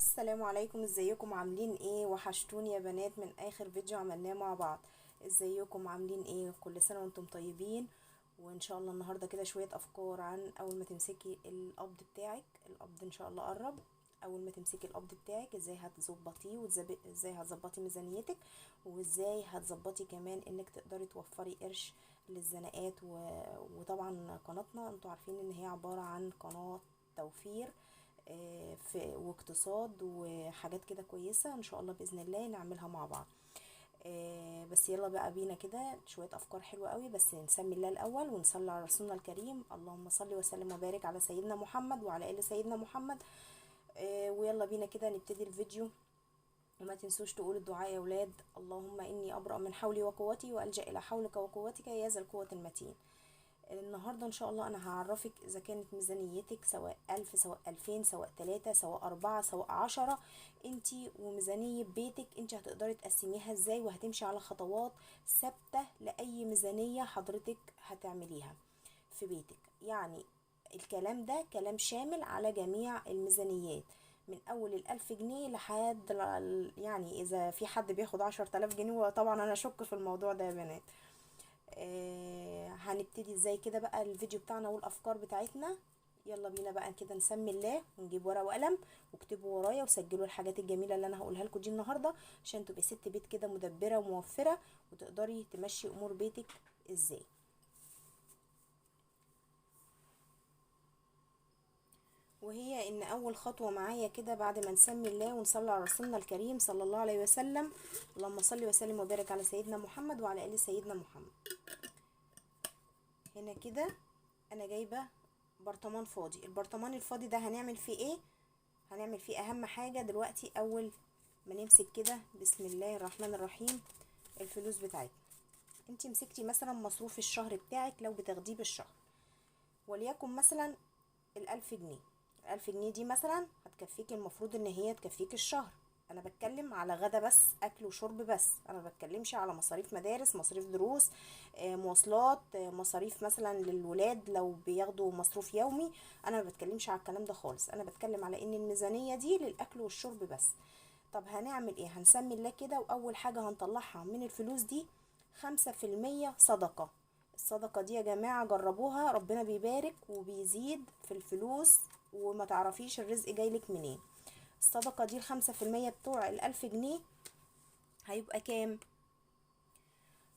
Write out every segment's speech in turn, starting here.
السلام عليكم، ازيكم عاملين ايه؟ وحشتوني يا بنات من اخر فيديو عملناه مع بعض. ازيكم عاملين ايه؟ كل سنة وانتم طيبين. وان شاء الله النهاردة كده شوية افكار عن اول ما تمسكي القبض بتاعك. القبض ان شاء الله قرب. اول ما تمسكي القبض بتاعك ازاي هتظبطيه، وازاي هتظبطي ميزانيتك، وازاي هتظبطي كمان انك تقدري توفري قرش للزناقات. وطبعا قناتنا انتوا عارفين ان هي عبارة عن قناة توفير في واقتصاد وحاجات كده كويسة ان شاء الله بإذن الله نعملها مع بعض. بس يلا بقى بينا كده شوية افكار حلوة قوي. بس نسمي الله الاول ونصلي على رسولنا الكريم، اللهم صل وسلم وبارك على سيدنا محمد وعلى ال سيدنا محمد. ويلا بينا كده نبتدي الفيديو. وما تنسوش تقولوا الدعاء يا ولاد، اللهم اني ابرأ من حولي وقوتي والجأ الى حولك وقوتك يا ذا القوة المتين. النهاردة ان شاء الله انا هعرفك اذا كانت ميزانيتك سواء 1000 سواء 2000 سواء 3 سواء 4 سواء 10، انتي وميزانية بيتك انتي هتقدري تقسميها ازاي، وهتمشي على خطوات ثابتة لأي ميزانية حضرتك هتعمليها في بيتك. يعني الكلام ده كلام شامل على جميع الميزانيات من اول 1000 جنيه لحد يعني اذا في حد بياخد 10000 جنيه، وطبعا انا اشك في الموضوع ده يا بنات. هنبتدي ازاي كده بقى الفيديو بتاعنا والافكار بتاعتنا. يلا بينا بقى كده نسمي الله ونجيب ورقة وقلم واكتبوا ورايا وسجلوا الحاجات الجميلة اللي انا هقولها لكم دي النهارده، عشان تبقي ست بيت كده مدبره وموفره وتقدري تمشي امور بيتك ازاي. وهي ان اول خطوة معايا كده بعد ما نسمي الله ونصلي على رسولنا الكريم صلى الله عليه وسلم، اللهم صل وسلم وبارك على سيدنا محمد وعلى ال سيدنا محمد. هنا كده انا جايبه برطمان فاضي. البرطمان الفاضي ده هنعمل فيه ايه؟ هنعمل فيه اهم حاجة دلوقتي. اول ما نمسك كده بسم الله الرحمن الرحيم الفلوس بتاعتنا. انتي مسكتي مثلا مصروف الشهر بتاعك لو بتاخديه بالشهر، وليكن مثلا 1000 جنيه. 1000 جنيه دي مثلا هتكفيكي، المفروض ان هي تكفيكي الشهر. انا بتكلم على غدا بس، اكل وشرب بس، انا ما بتكلمش على مصاريف مدارس، مصاريف دروس، مواصلات، مصاريف مثلا للولاد لو بياخدوا مصروف يومي. انا ما بتكلمش على الكلام ده خالص، انا بتكلم على ان الميزانية دي للاكل والشرب بس. طب هنعمل ايه؟ هنسمي الله كده، واول حاجة هنطلعها من الفلوس دي 5% صدقة. الصدقة دي يا جماعة جربوها، ربنا بيبارك وبيزيد في الفلوس وما تعرفيش الرزق جايلك منين. الصدقة دي 5% بتوع 1000 جنيه هيبقى كام؟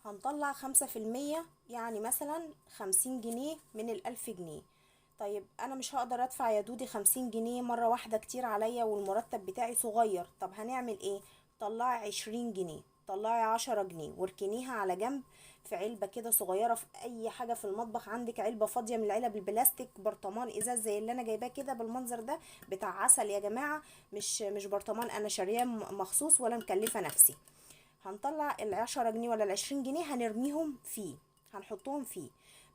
هنطلع 5%، يعني مثلا 50 جنيه من 1000 جنيه. طيب انا مش هقدر ادفع يا دودي 50 جنيه مرة واحدة، كتير عليا والمرتب بتاعي صغير. طب هنعمل ايه؟ طلعي 20 جنيه، طلعي 10 جنيه واركنيها على جنب في علبة كده صغيرة، في اي حاجة في المطبخ عندك علبة فاضية من العلب البلاستيك، برطمان ازاز زي اللي انا جايباه كده بالمنظر ده بتاع عسل يا جماعة، مش برطمان انا شارياه مخصوص ولا مكلفة نفسي. هنطلع 10 جنيه ولا 20 جنيه هنرميهم فيه، هنحطهم فيه،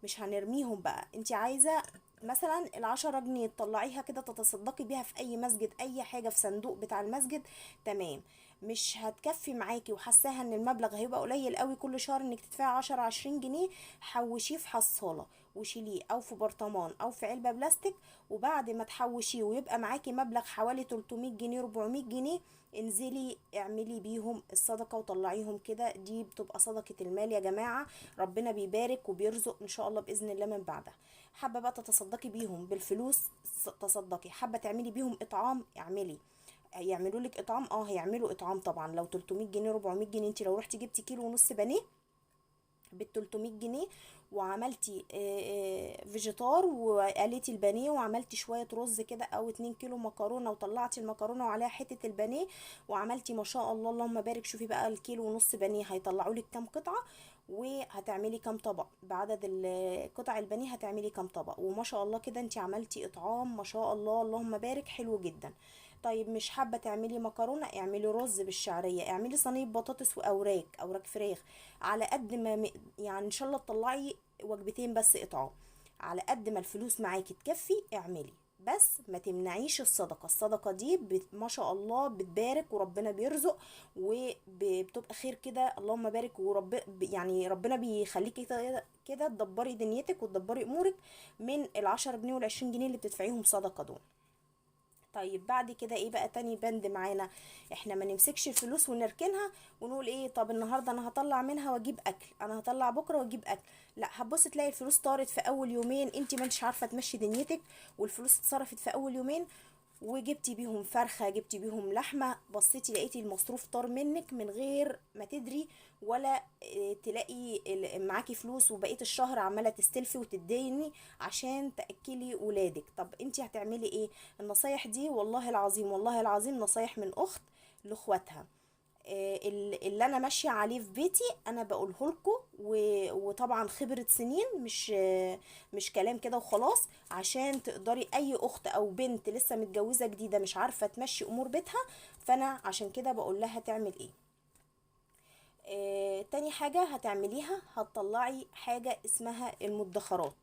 مش هنرميهم بقى. انت عايزة مثلا 10 جنيه تطلعيها كده تتصدقي بيها في اي مسجد، اي حاجة في صندوق بتاع المسجد، تمام. مش هتكفي معاكي وحاساها ان المبلغ هيبقى قليل قوي كل شهر انك تدفعي 10 20 جنيه، حوشيه في حصالة وشيليه او في برطمان او في علبة بلاستيك، وبعد ما تحوشيه ويبقى معاكي مبلغ حوالي 300 جنيه 400 جنيه انزلي اعملي بيهم الصدقة وطلعيهم كده. دي بتبقى صدقة المال يا جماعة، ربنا بيبارك وبيرزق ان شاء الله بإذن الله من بعدها. حابة بقى تتصدقي بيهم بالفلوس تصدقي، حابة تعملي بيهم اطعام اعملي، يعملوا لك اطعام، هيعملوا اطعام طبعا. لو 300 جنيه 400 جنيه، انت لو رحتي جبتي كيلو ونص بانيه بال 300 جنيه وعملتي فيجيتار وقليتي البانيه وعملتي شوية رز كده او 2 كيلو مكرونه وطلعتي المكرونه وعليها حتة البانيه وعملتي ما شاء الله اللهم بارك، شوفي بقى الكيلو ونص بانيه هيطلعوا لك كام قطعه، وهتعملي كام طبق بعدد قطع البانيه، هتعملي كام طبق، وما شاء الله كده انت عملتي اطعام ما شاء الله اللهم بارك حلو جدا. طيب مش حابة تعملي مكرونه، اعملي رز بالشعريه، اعملي صينية بطاطس واوراق، اوراق فراخ، على قد ما يعني ان شاء الله تطلعي وجبتين بس اطعام، على قد ما الفلوس معاكي تكفي اعملي، بس ما تمنعيش الصدقة. الصدقة دي ما شاء الله بتبارك وربنا بيرزق وبتبقى خير كده اللهم بارك، ورب يعني ربنا بيخليكي كده تدبري دنيتك وتدبري امورك من 10 جنيه 20 جنيه اللي بتدفعيهم صدقه دول. طيب بعد كده ايه بقى تاني بند معانا؟ احنا ما نمسكش الفلوس ونركنها ونقول ايه، طب النهارده انا هطلع منها واجيب اكل، انا هطلع بكره واجيب اكل. لا، هتبص تلاقي الفلوس طارت في اول يومين، انت ما انتش عارفه تمشي دنيتك، والفلوس اتصرفت في اول يومين، وجبتي بيهم فرخة، جبتي بيهم لحمه، بصيتي لقيتي المصروف طار منك من غير ما تدري، ولا تلاقي معاكي فلوس، وبقية الشهر عماله تستلفي وتديني عشان تاكلي ولادك. طب انتي هتعملي ايه؟ النصايح دي والله العظيم، والله العظيم نصايح من اخت لاخواتها. اللي انا ماشية عليه في بيتي انا بقوله لكم، وطبعا خبره سنين، مش كلام كده وخلاص، عشان تقدري اي اخت او بنت لسه متجوزة جديدة مش عارفه تمشي امور بيتها، فانا عشان كده بقول لها تعمل ايه. تاني حاجة هتعمليها، هتطلعي حاجة اسمها المدخرات.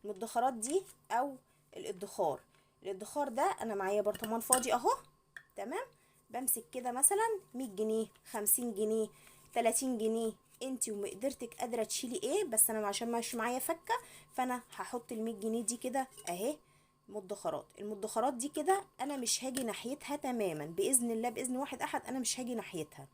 المدخرات دي او الادخار. الادخار ده انا معايا برطمان فاضي اهو، تمام، بمسك كده مثلا 100 جنيه، 50 جنيه، 30 جنيه، انتي ومقدرتك قادرة تشيلي ايه، بس انا عشان مش معايا فكه فانا هحط ال 100 جنيه دي كده اهي مدخرات. المدخرات دي كده انا مش هاجي ناحيتها تماما باذن الله، باذن واحد احد انا مش هاجي ناحيتها،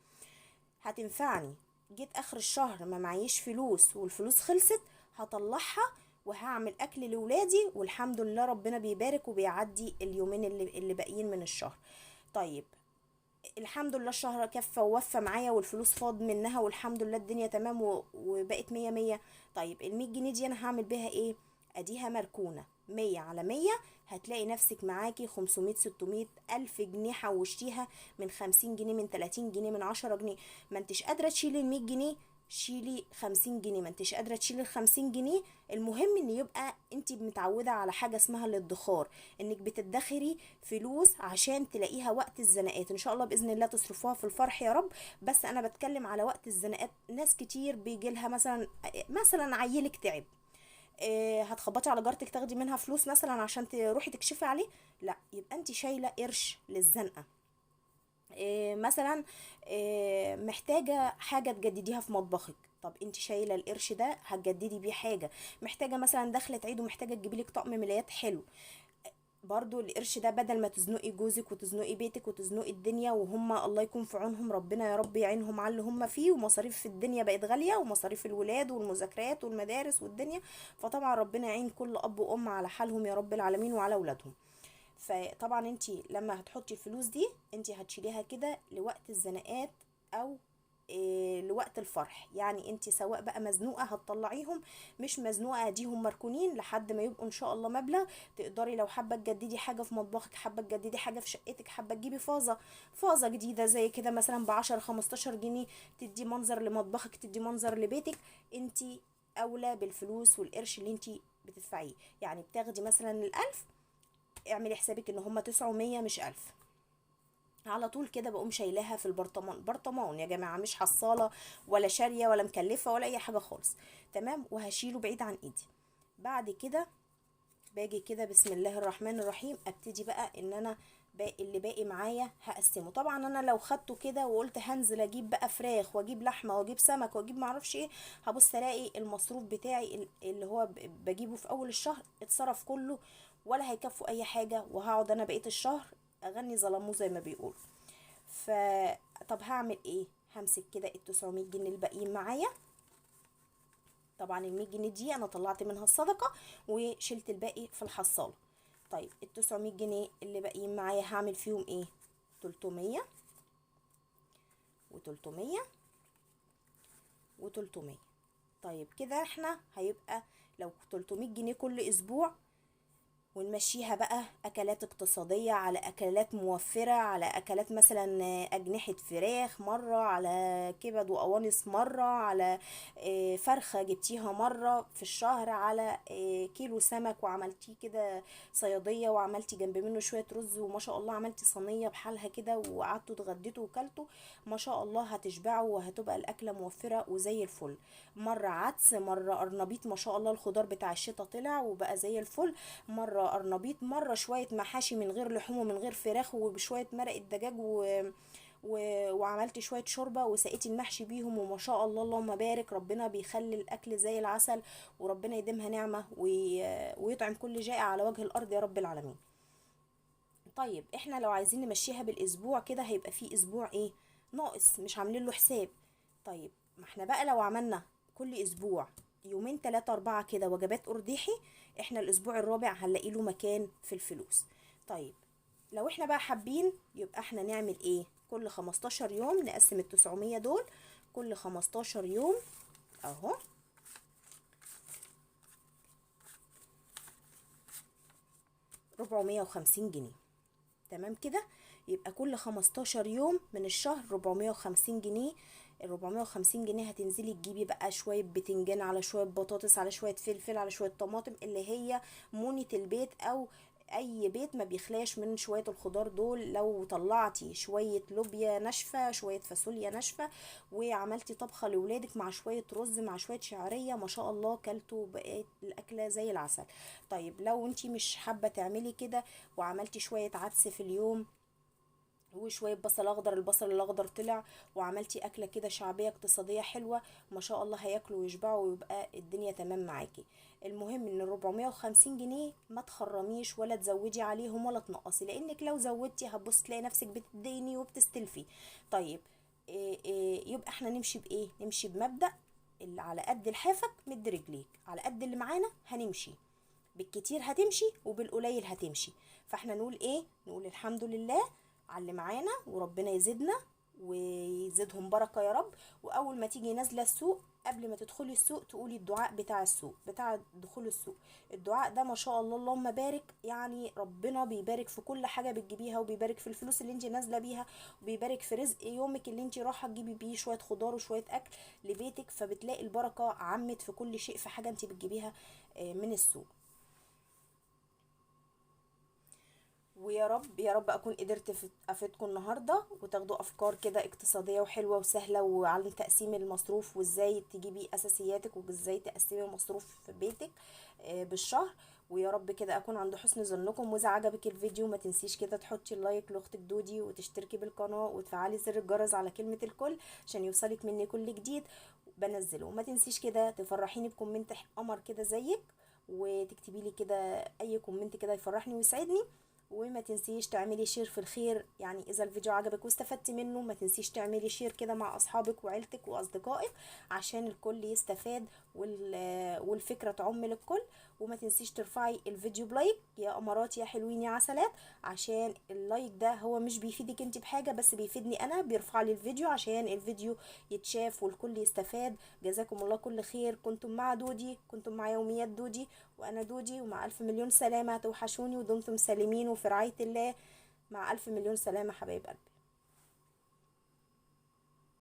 هتنفعني. جيت اخر الشهر ما معيش فلوس والفلوس خلصت، هطلعها وهعمل اكل لولادي، والحمد لله ربنا بيبارك وبيعدي اليومين اللي باقيين من الشهر. طيب الحمد لله الشهر كفى ووفى معايا والفلوس فاض منها والحمد لله الدنيا تمام وبقت 100 100. طيب ال100 جنيه دي انا هعمل بيها ايه؟ اديها مركونة 100 على 100، هتلاقي نفسك معاكي 500 600 ألف جنيه حوشتيها من 50 جنيه، من 30 جنيه، من 10 جنيه. ما انتش قادرة تشيلي ال 100 جنيه شيلي 50 جنيه، ما انتش قادرة تشيلي ال 50 جنيه. المهم ان يبقى انت متعودة على حاجة اسمها الادخار، انك بتدخري فلوس عشان تلاقيها وقت الزنقات ان شاء الله باذن الله تصرفوها في الفرح يا رب. بس انا بتكلم على وقت الزنقات. ناس كتير بيجي لها مثلا عيلك تعب، هتخبطي على جارتك تاخدي منها فلوس مثلا عشان تروحي تكشفي عليه؟ لا، يبقى انت شايله قرش للزنقه. مثلا محتاجه حاجة تجدديها في مطبخك، طب انت شايله القرش ده هتجددي بيه حاجة. محتاجه مثلا دخلت عيد ومحتاجة تجيبي لك طقم ملايات حلو، برضو القرش ده بدل ما تزنقي جوزك وتزنقي بيتك وتزنقي الدنيا، وهم الله يكون في عونهم، ربنا يا رب يعينهم على اللي هم فيه، ومصاريف الدنيا بقت غالية، ومصاريف الولاد والمذاكرات والمدارس والدنيا، فطبعا ربنا يعين كل اب وام على حالهم يا رب العالمين وعلى اولادهم. فطبعا انتي لما هتحطي الفلوس دي انتي هتشيليها كده لوقت الزنقات او لوقت الفرح، يعني انتي سواء بقى مزنوقه هتطلعيهم، مش مزنوقه اديهم مركونين لحد ما يبقوا ان شاء الله مبلغ تقدري لو حابة تجددي حاجة في مطبخك، حابة تجددي حاجة في شقتك، حابة تجيبي فازة جديدة زي كده مثلا ب10 15 جنيه، تدي منظر لمطبخك، تدي منظر لبيتك. انتي اولى بالفلوس والقرش اللي انتي بتدفعيه. يعني بتاخدي مثلا 1000، اعملي حسابك ان هما 900 مش 1000. على طول كده بقوم شايلاها في البرطمان، برطمان يا جماعة، مش حصاله ولا شاريه ولا مكلفة ولا اي حاجة خالص، تمام، وهشيله بعيد عن ايدي. بعد كده باجي كده بسم الله الرحمن الرحيم، ابتدي بقى ان انا باقي اللي باقي معايا هقسمه. طبعا انا لو خدته كده وقلت هنزل اجيب بقى فراخ واجيب لحمه واجيب سمك واجيب معرفش ايه، هبص الاقي المصروف بتاعي اللي هو بجيبه في اول الشهر اتصرف كله، ولا هيكفوا اي حاجة، وهقعد انا بقية الشهر اغني ظلموه زي ما بيقولوا. فطب هعمل ايه؟ همسك كده ال 900 جنيه الباقيين معايا، طبعا ال 100 جنيه دي انا طلعت منها الصدقة وشلت الباقي في الحصاله. طيب ال 900 جنيه اللي باقيين معايا هعمل فيهم ايه؟ 300 و300 و300. طيب كده احنا هيبقى لو 300 جنيه كل اسبوع، ونمشيها بقى اكلات اقتصادية على اكلات موفرة، على اكلات مثلا اجنحة فراخ مرة، على كبد وقوانص مرة، على فرخة جبتيها مرة في الشهر، على كيلو سمك وعملتيه كده صيادية وعملتي جنب منه شوية رز، وما شاء الله عملتي صينية بحالها كده وقعدتوا اتغديتوا وكلتوا، ما شاء الله هتشبعوا وهتبقى الاكلة موفرة وزي الفل. مرة عدس، مرة قرنبيط، ما شاء الله الخضار بتاع الشتاء طلع وبقى زي الفل، مرة قرنبيط، مرة شوية محاشي من غير لحوم ومن غير فراخ وبشويه مرقه دجاج وعملت شوية شوربة وسقيتي المحشي بيهم، وما شاء الله اللهم بارك، ربنا بيخلي الاكل زي العسل، وربنا يديمها نعمه ويطعم كل جائع على وجه الارض يا رب العالمين. طيب احنا لو عايزين نمشيها بالاسبوع كده هيبقى فيه اسبوع ايه ناقص مش عاملين له حساب. طيب ما احنا بقى لو عملنا كل اسبوع يومين 3 4 كده وجبات قرديحي، احنا الاسبوع الرابع هنلاقي له مكان في الفلوس. طيب لو احنا بقى حابين يبقى احنا نعمل ايه؟ كل 15 يوم نقسم ال900 دول كل 15 يوم اهو، 450 جنيه. تمام كده؟ يبقى كل 15 يوم من الشهر 450 جنيه. ال 450 جنيه هتنزلي تجيبي بقى شوية بتنجان على شوية بطاطس على شوية فلفل على شوية طماطم، اللي هي مونة البيت او اي بيت ما بيخلاش من شوية الخضار دول. لو طلعتي شوية لوبيا ناشفة، شوية فاصوليا ناشفة، وعملتي طبخة لولادك مع شوية رز مع شوية شعرية، ما شاء الله كلتوا بقيت الاكلة زي العسل. طيب لو انتي مش حابة تعملي كده وعملتي شوية عدس في اليوم وشوية بصل اخضر، البصل الاخضر طلع، وعملتي اكلة كده شعبية اقتصادية حلوة، ما شاء الله هياكلوا ويشبعوا ويبقى الدنيا تمام معاكي. المهم ان 450 جنيه ما تخرميش ولا تزودي عليهم ولا تنقصي، لانك لو زودتي هتبصي تلاقي نفسك بتديني وبتستلفي. طيب إيه يبقى احنا نمشي بايه؟ نمشي بمبدأ اللي على قد لحافك مد رجليك، على قد اللي معانا هنمشي، بالكتير هتمشي وبالقليل هتمشي. فاحنا نقول ايه؟ نقول الحمد لله على اللي معانا، وربنا يزيدنا ويزيدهم بركة يا رب. وأول ما تيجي نازلة السوق، قبل ما تدخلي السوق تقولي الدعاء بتاع السوق، بتاع دخول السوق. الدعاء ده ما شاء الله اللهم بارك، يعني ربنا بيبارك في كل حاجة بتجيبيها، وبيبارك في الفلوس اللي انت نازلة بيها، وبيبارك في رزق يومك اللي انت رايحة تجيبي بيه شوية خضار وشوية أكل لبيتك. فبتلاقي البركة عمت في كل شيء في حاجة انت بتجيبيها من السوق. ويا رب يا رب اكون قدرت افيدكم النهارده، وتاخدوا افكار كده اقتصادية وحلوه وسهلة، وعن تقسيم المصروف وازاي تجيبي اساسياتك وازاي تقسمي المصروف في بيتك بالشهر. ويا رب كده اكون عند حسن ظنكم. واذا عجبك الفيديو ما تنسيش كده تحطي ال like لاختك دودي، وتشتركي بالقناة، وتفعلي زر الجرس على كلمة الكل عشان يوصلك مني كل جديد بنزله. وما تنسيش كده تفرحيني ب comment قمر كده زيك، وتكتبي لي كده اي comment كده يفرحني ويسعدني. وما تنسيش تعملي share في الخير، يعني اذا الفيديو عجبك واستفدتي منه ما تنسيش تعملي share كده مع اصحابك وعيلتك واصدقائك عشان الكل يستفاد والفكرة تعم للكل. وما تنسيش ترفعي الفيديو ب like يا قمرات يا حلوين يا عسلات، عشان ال like ده هو مش بيفيدك انت بحاجة بس بيفيدني انا، بيرفع لي الفيديو عشان الفيديو يتشاف والكل يستفاد. جزاكم الله كل خير. كنتم مع دودي، كنتم مع يوميات دودي، وانا دودي، ومع الف مليون سلامه. توحشوني ودمتم سالمين وفي رعاية الله. مع الف مليون سلامه حبايب قلبي.